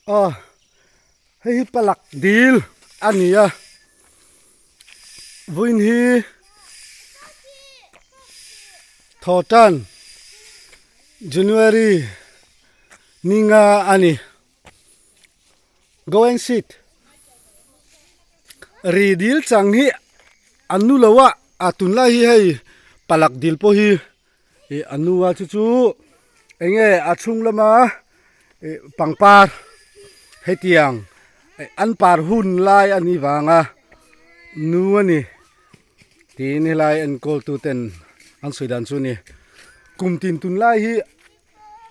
Aw hei hi palak dil a ni a vawiin hi thaw tan January ni nga a ni go and sit ri dil chang hi an nu lo a a tunlai hi hei palak dil pawh hi. Ih a nu a chu chu eng nge a chhung lama ih pangpar hetiang an par hun lai a nih vanga nu a ni tiin helai enkawl tu ten an sawi dan chu a ni kum tin tun lai hi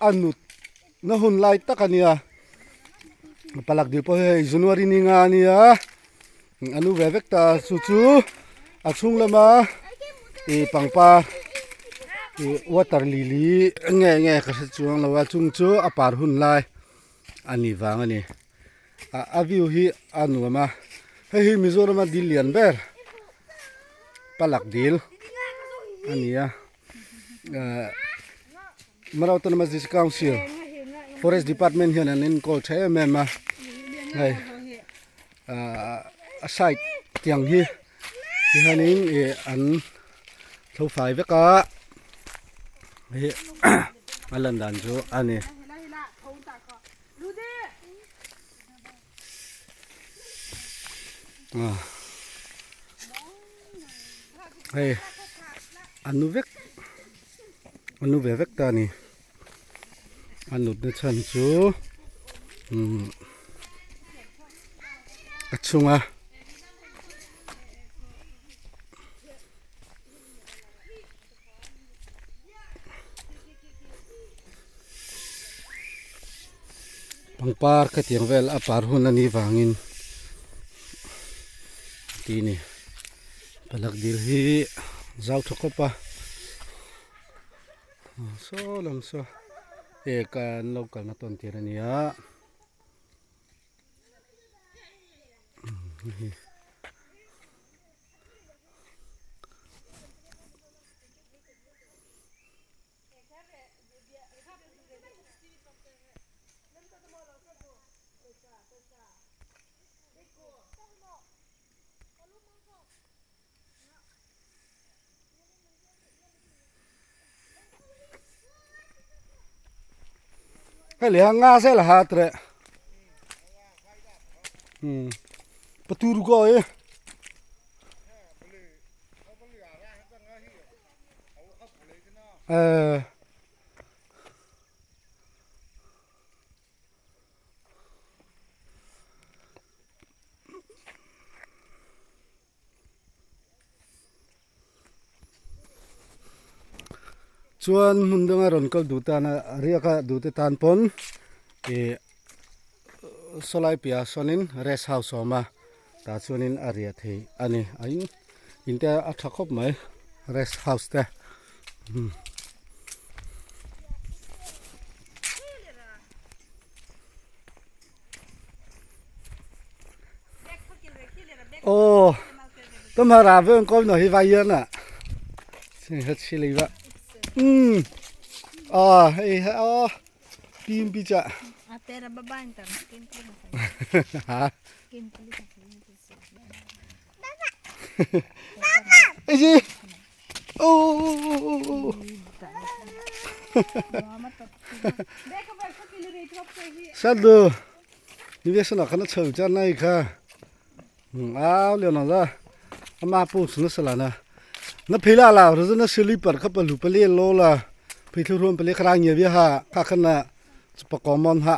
a nut na hun lai tak a nia palak dil pawh hi hei january ni nga a nia a nu ve vek ta chu chu a chhung lama ih pangpar ih water lily nge nge ka hre chuang lo a chung chu a par hun lai a nih vang a ni ah a view hi a nuam a hei hi Mizoram a dil lian ber palak dil a ni a ah Mara Autonomous District Council Forest Department hian an enkawl tha em em a hei ah a side tiang hi tihianin ih an tho fai vek a hei a lan dan chu a ni. Hei a nu vek a nu ve vek ta a ni a nut na chhan chu umm a chhunga pangpar khatiang vel a par hun a nih vangin tih a ni palak dil hi zau tha khawp a saw lam saw eh kan lo kalna tawn tir a ni a. Hei leh a nga zel a ha tireh umm patur kaw hi. Eh. Chuan hmun danga rawn kal duh tana riaka duhte tan pawn ih sawlai piahah sawnin rest house a awm a tah chuanin a riah theih a ni a in in te a tha khawp mai rest house te. Ô, tôi mà ra với con nó hi vay yên à. Xin hết xí lấy vậy. Ừ. Ờ, hay ờ, tim bị chạ. Hả? Cái gì? Ô, ô, ô, ô. Sát đồ. Ni ve sana khana chho cha nai kha. Áo liao na ra. Ama pu suna sala na. Na phila la ro na slipper kha palu pale lo la. Phei thu ruam pale khara nge vi ha kha khana pa common ha.